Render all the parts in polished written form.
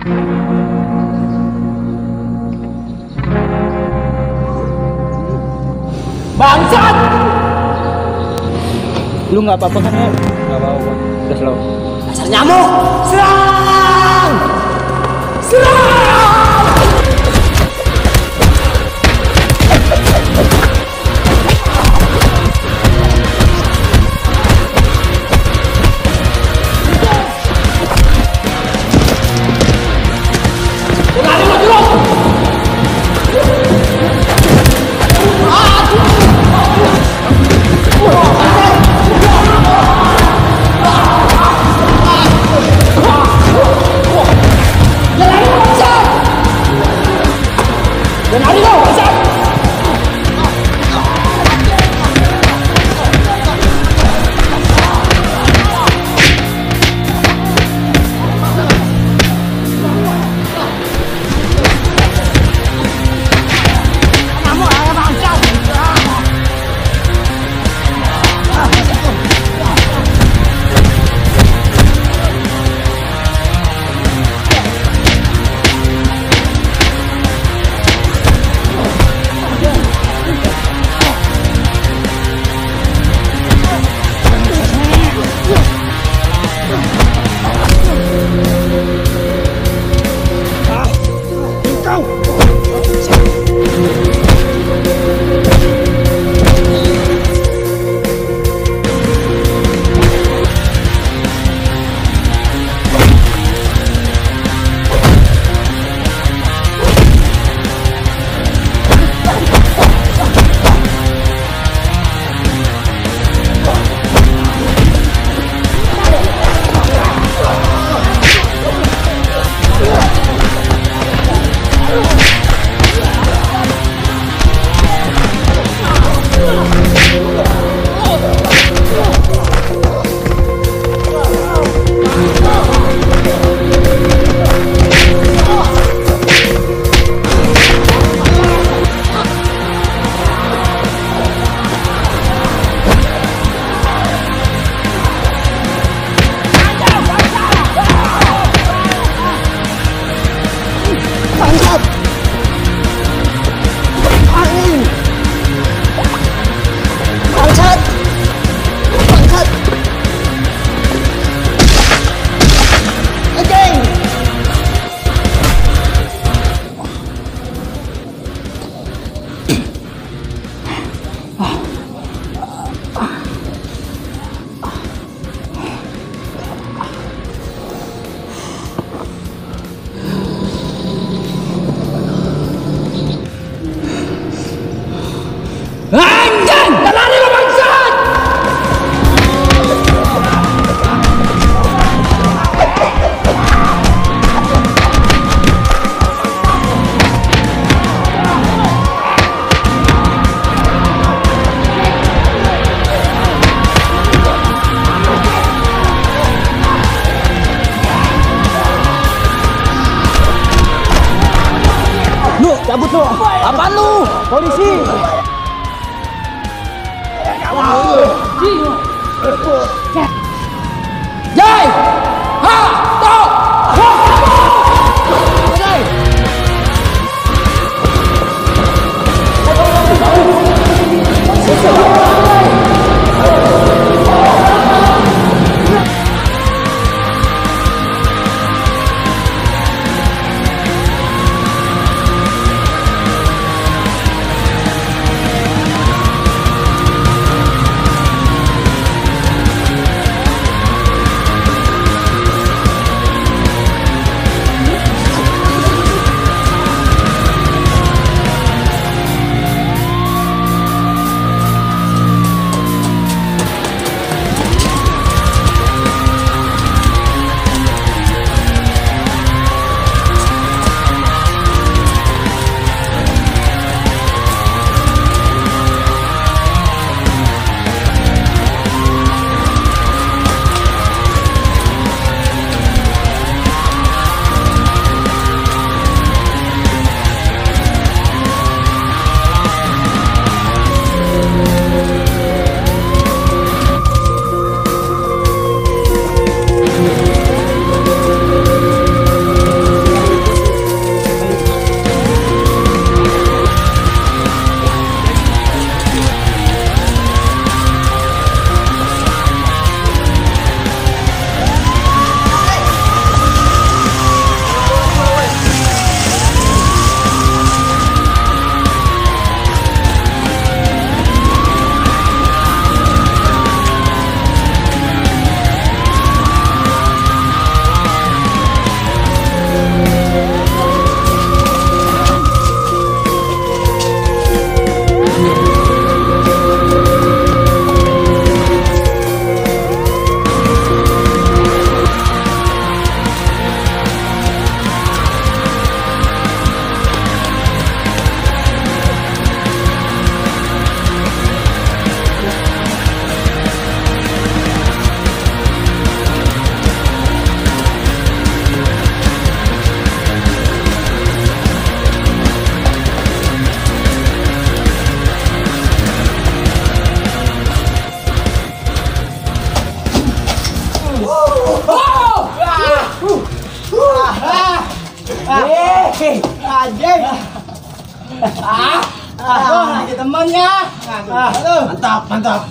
Bangsat! Lu nggak apa-apa kan ya? Nggak apa-apa. Udah slow. Dasar nyamuk! Serang! Serang! Cabut lu. Apaan lu? Polisi. Jai! Ha! To! lawannya. Mantap.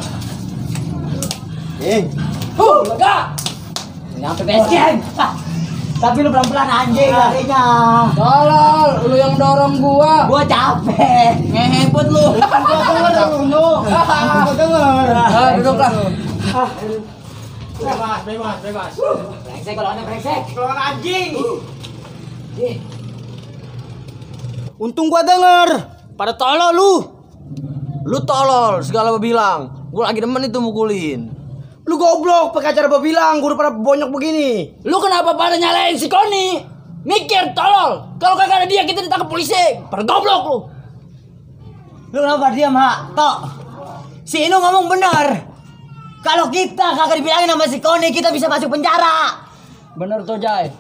Lega. Nyampe base camp. Tapi lu pelan-pelan anjing larinya. Tolol, lu yang dorong gua. Gua capek. Ngehebut lu. Gua denger. Duduklah. Bebas. Brengsek kalau ada brengsek. Keluar anjing. Untung gua denger. Pada tolol lu. Lu tolol, segala bilang. Gua lagi demen itu mukulin. Lu goblok, pakai acara bilang gua udah pada bonyok begini. Lu kenapa pada nyalain si Koni? Mikir tolol. Kalau kagak ada dia kita ditangkap polisi. Pada goblok lu. Lu kenapa diam, Hak? Tok. Si Inu ngomong bener. Kalau kita kagak dibilangin sama si Koni, kita bisa masuk penjara. Bener tuh, Jai.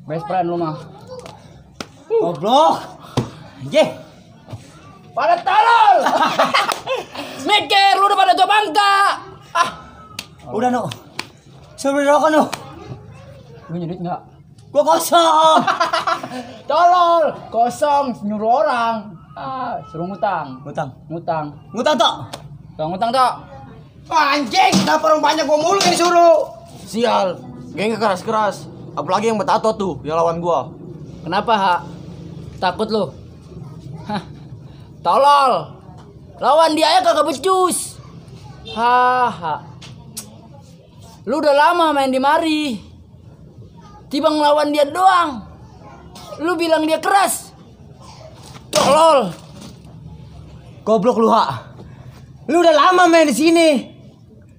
Best friend lu mah. Goblok. Anjing. Pada tolol. Mikir lu udah pada tua bangka. Udah, Nu. Suruh rokok, Nu. Lu nyedit enggak? Gua kosong. Tolol, kosong nyuruh orang. Suruh ngutang. Ngutang, Tok. Ngutang, Tok. Anjing, kenapa orang banyak gua mulu yang disuruh? Sial, gengnya keras-keras. Apalagi yang bertato tuh, yang lawan gua. Kenapa, Ha? Takut lu? Hah. Tolol. Lawan dia aja kagak becus. Haha. Lu udah lama main di mari. Tiba ngelawan dia doang. Lu bilang dia keras. Tolol. Goblok lu, Hak. Lu udah lama main di sini.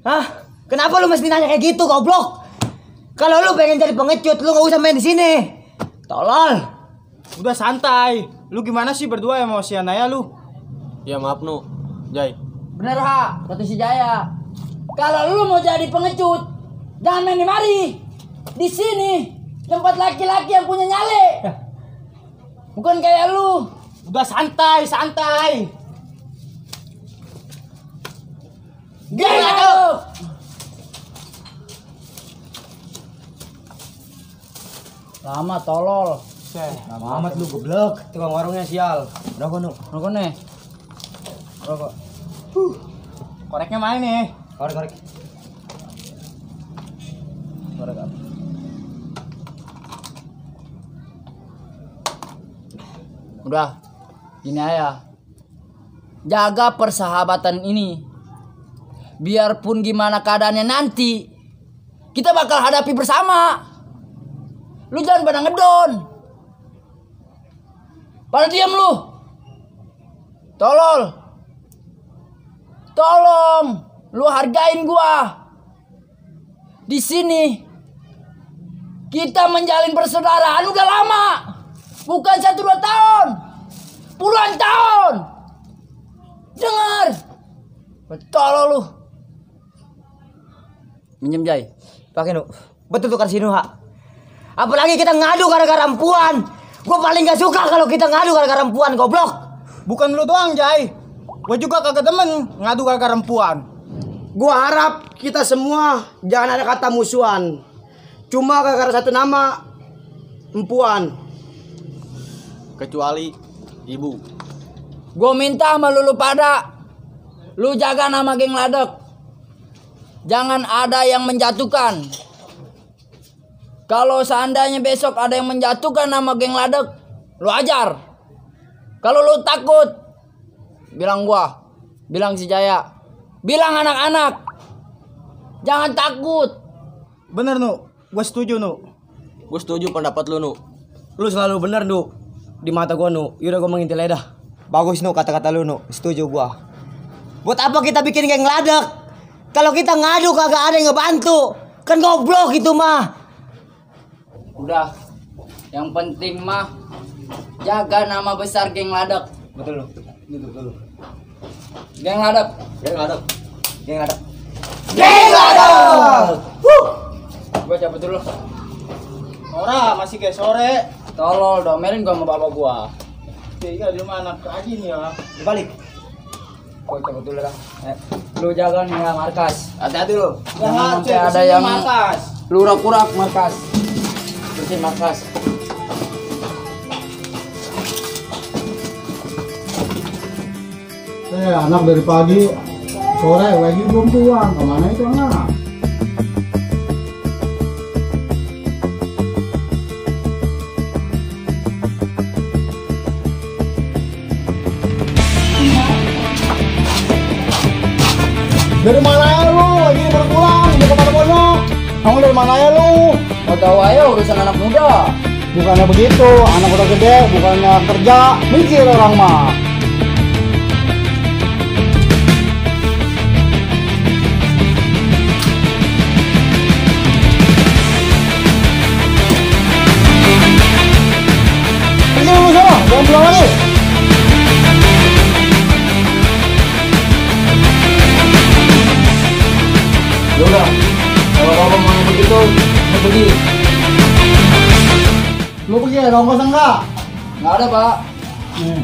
Hah? Kenapa lu mesti nanya kayak gitu, goblok? Kalau lu pengen jadi pengecut, lu gak usah main di sini. Tolol. Udah santai. Lu gimana sih berdua emosi Anaya lu? Ya maaf, Nu. Jai. Bener, Ha, kata si Jaya. Kalau lu mau jadi pengecut, jangan main di mari. Di sini tempat laki-laki yang punya nyale. Bukan kayak lu. Udah santai. Geng aduk. Lama tolol. Lama amat lu, goblok. Tukang warungnya sial. Rokok, Nu. Rokok nih. Rokok. Koreknya mana nih? Korek. Korek apa? Udah. Gini aja. Jaga persahabatan ini. Biarpun gimana keadaannya nanti, kita bakal hadapi bersama. Lu jangan pada ngedon. Pada diam lu. Tolong, lu hargain gua. Di sini kita menjalin persaudaraan udah lama. Bukan 1-2 tahun. Puluhan tahun. Dengar. Tolong lu. Minjem, Jai. Pakai, Nu. Betul tukar sini, Hak. Apalagi kita ngadu gara-gara perempuan. Gua paling gak suka kalau kita ngadu gara-gara perempuan, goblok. Bukan lu doang, Jai. Gua juga kagak demen ngadu gara-gara perempuan. Gua harap kita semua jangan ada kata musuhan. Cuma gara-gara satu nama, empuan. Kecuali ibu. Gue minta sama lu pada, lu jaga nama geng Ladek. Jangan ada yang menjatuhkan. Kalau seandainya besok ada yang menjatuhkan nama geng Ladek, lu ajar. Kalau lu takut, bilang gua, bilang si Jaya, bilang anak-anak, jangan takut. Bener, Nu. Gua setuju, Nu. Gue setuju pendapat lu, Nu. Lu selalu bener, Nu. Di mata gua, Nu. Yaudah gua mengintil dah. Bagus, Nu, kata-kata lu, Nu. Setuju gua. Buat apa kita bikin geng Ladek? Kalau kita ngadu kagak ada yang ngebantu. Kan goblok itu mah. Udah, yang penting mah jaga nama besar geng Ladek. Betul, Nu. Gitu, betul. Geng Ladek. Geng Ladek. Geng Ladek. Geng Ladek. Gua cabut dulu. Ora, masih kayak sore. Tolol, domelin gua sama bapak gua. Iya, di rumah anak aja nih ya. Dibalik. Gua cabut dulu dah. Lu jaga nih ya markas. Hati-hati lu. Jangan sampai ada yang lurak-lurak markas. Bersihin markas. Anak dari pagi sore lagi belum pulang. Kemana itu anak? Dari mana ya lu? Lagi baru pulang, mau kemana pondok? Kamu dari mana ya lu? Mau tahu aja urusan anak muda. Bukannya begitu, anak udah gede, bukannya kerja, mikir orang mah. Pergi dulu sana, jangan pulang lagi. Ya udah, kalau bapak mau begitu, mau pergi. Lu pergi ada ongkos enggak? Nggak ada pak. Hmm.